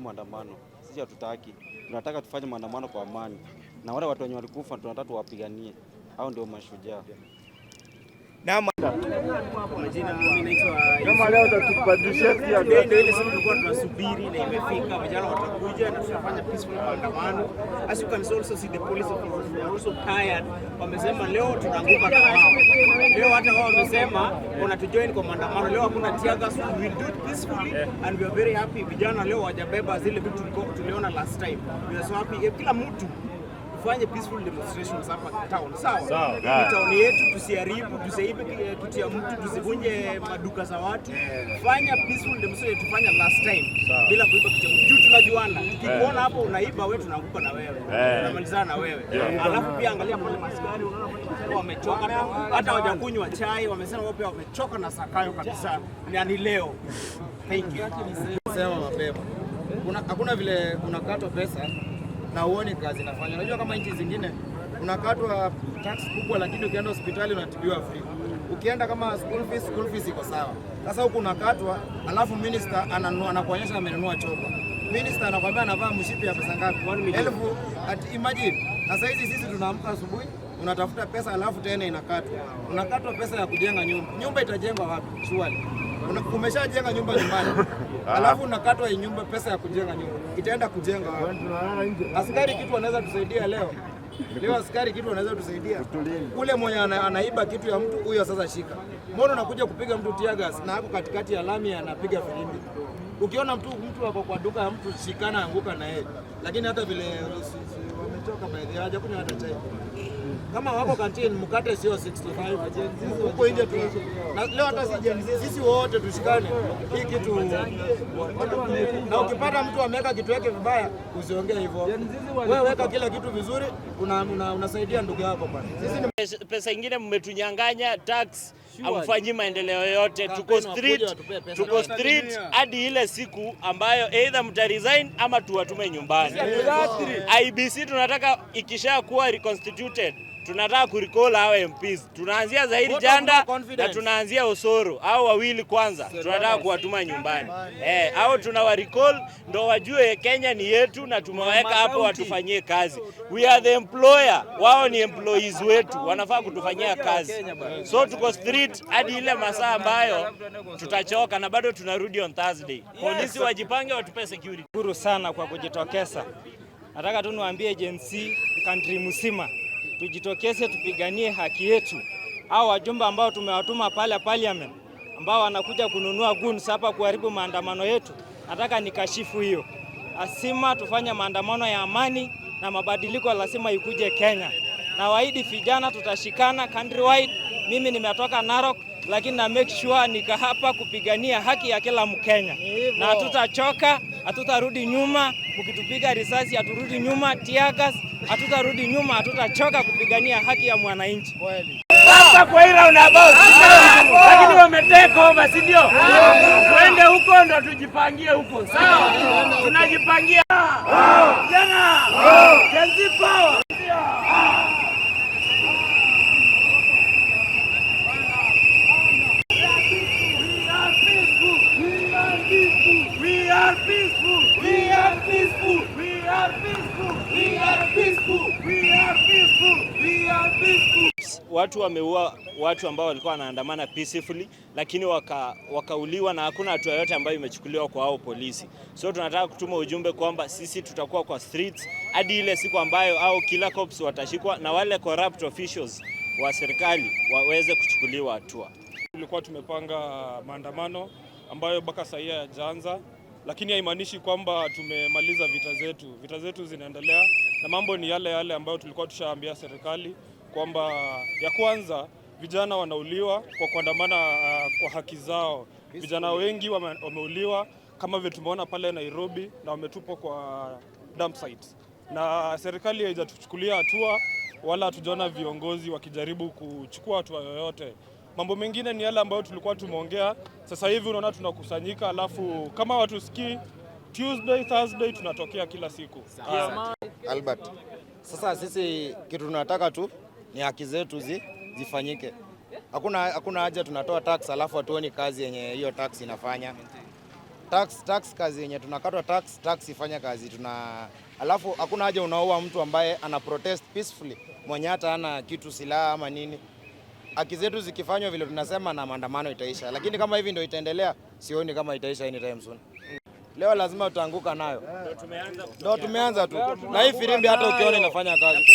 maandamano. Sisi hatutaki, tunataka tufanye maandamano kwa amani, na wale watu wenye walikufa tunataka tuwapiganie, hao ndio mashujaa. Naam. Majina, mimi naitwa Kama leo utatubadilishia pia. Today ndio ile siku tulikuwa tunasubiri na imefika. Vijana watakuja na tutafanya peaceful maandamano. As you can also see, the police officers, they are also tired. Wamesema leo tunaanguka na wao. Leo hata wao wamesema wanatujoin kwa maandamano. Leo hakuna tear gas, we will do it peacefully and we are very happy. Vijana leo hawajabeba zile vitu tuliona last time. We are so happy. Kila mtu tufanye peaceful demonstrations hapa town, sawa? Sawa. Hii town yetu, tusiharibu, tusiibe kitu ya mtu, tusivunje maduka za watu. Fanya peaceful demonstration tufanya last time bila kuiba kitu ya mtu. Juu tunajuana, tukikuona hapo unaiba wewe, tunaanguka na wewe, tunamalizana na wewe. Alafu pia angalia pale maskari, unaona pale maskari wamechoka, hata hawajakunywa chai, wamesema wao pia wamechoka na Zakayo kabisa, na ni leo. Thank you. Sema mapema. Hakuna vile unakatwa pesa na uoni kazi inafanya. Unajua kama nchi zingine unakatwa tax kubwa, lakini ukienda hospitali unatibiwa free. Ukienda kama school fees, school fees iko sawa. Sasa huku unakatwa, alafu minister ananunua, anakuonyesha amenunua chopper. Minister anakuambia anavaa mshipi ya pesa ngapi? Elfu at imagine. Sasa hizi sisi tunaamka asubuhi unatafuta pesa alafu tena inakatwa. Unakatwa pesa ya kujenga nyumba. Nyumba itajengwa wapi? Surely. Umeshajenga nyumba nyumbani, alafu unakatwa hii nyumba, pesa ya kujenga nyumba itaenda kujenga wapi? Askari kitu wanaweza tusaidia leo leo, askari kitu wanaweza tusaidia ule mwenye anaiba kitu ya mtu huyo, sasa shika. Mbona unakuja kupiga mtu tear gas na ako katikati ya lami anapiga filimbi? Ukiona mtu ako kwa duka ya mtu, shikana, anguka na yeye. Lakini hata vile wamechoka, by the way, hawajakunywa hata chai. Kama wako canteen, mkate sio 65 huko nje tu. Na leo hata si Gen Z, sisi wote tushikane hii kitu. Na ukipata mtu ameweka kitu yake vibaya, usiongee hivyo. Wewe weka kila kitu vizuri, unasaidia ndugu yako bwana. Sisi ni Pesa ingine mmetunyang'anya tax, hamfanyi maendeleo yoyote. Tuko Kampeni wakuja street, watupee pesa. tuko street hadi ile siku ambayo either mta resign ama tuwatume nyumbani. IEBC tunataka ikisha kuwa reconstituted, tunataka kurecall hao MPs. Tunaanzia Zaheer Vote Janda of no na confidence. tunaanzia Osoro, hao wawili kwanza tunataka kuwatuma nyumbani. Eh, hao tunawa recall ndo wajue Kenya ni yetu na tumewaweka hapo watufanyie kazi. We are the employer, wao ni employees wetu, wanafaa kutufanyia kazi. So tuko street hadi ile masaa ambayo tutachoka na bado tunarudi on Thursday. Polisi wajipange watupe security. Shukuru sana kwa kujitokeza. Nataka tu niwaambie Gen Z country mzima tujitokeze, tupiganie haki yetu. Hao wajumbe ambao tumewatuma pale parliament ambao wanakuja kununua guns hapa kuharibu maandamano yetu, nataka nikashifu hiyo. Lazima tufanye maandamano ya amani na mabadiliko lazima ikuje Kenya. Na waahidi vijana tutashikana countrywide. Mimi nimetoka Narok, lakini na make sure nika hapa kupigania haki ya kila Mkenya, na hatutachoka, hatutarudi nyuma. Mkitupiga risasi haturudi nyuma, tear gas hatutarudi nyuma, hatutachoka kupigania haki ya mwananchi. Sasa kwa hii roundabout, lakini wametake over, si ndio? Tuende huko ndo tujipangie huko, sawa? Tunajipangia jana, Gen Z power. We are peaceful. We are peaceful. We are peaceful. We are peaceful. We are peaceful. We are peaceful. Watu wameua watu ambao walikuwa wanaandamana peacefully, lakini wakauliwa na hakuna hatua yoyote ambayo imechukuliwa kwa hao polisi. So tunataka kutuma ujumbe kwamba sisi tutakuwa kwa streets hadi ile siku ambayo au killer cops watashikwa na wale corrupt officials wa serikali waweze kuchukuliwa hatua. Tulikuwa tumepanga maandamano ambayo mpaka sahii hayajaanza, lakini haimaanishi kwamba tumemaliza vita zetu. Vita zetu zinaendelea na mambo ni yale yale ambayo tulikuwa tushaambia serikali kwamba ya kwanza, vijana wanauliwa kwa kuandamana kwa haki zao. Vijana wengi wameuliwa kama vile tumeona pale Nairobi na wametupwa kwa dump sites, na serikali haijatuchukulia hatua wala hatujaona viongozi wakijaribu kuchukua hatua yoyote. Mambo mengine ni yale ambayo tulikuwa tumeongea. Sasa hivi unaona tunakusanyika, alafu kama watusikii, Tuesday, Thursday tunatokea kila siku. Albert. Sasa sisi kitu tunataka tu ni haki zetu zifanyike. Hakuna haja tunatoa tax alafu hatuoni kazi yenye hiyo tax inafanya. Tax Tax, tax kazi yenye tunakatwa tax, tax ifanye kazi tuna, alafu hakuna haja unaua mtu ambaye ana protest peacefully, mwenye hata hana kitu, silaha ama nini. Haki zetu zikifanywa vile tunasema, na maandamano itaisha, lakini kama hivi ndio itaendelea, sioni kama itaisha anytime soon. Leo lazima tutaanguka nayo, ndio tumeanza tu, na hii firimbi hata ukiona inafanya kazi.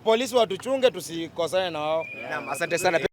Polisi watuchunge tusikosane na wao. Naam, asante sana.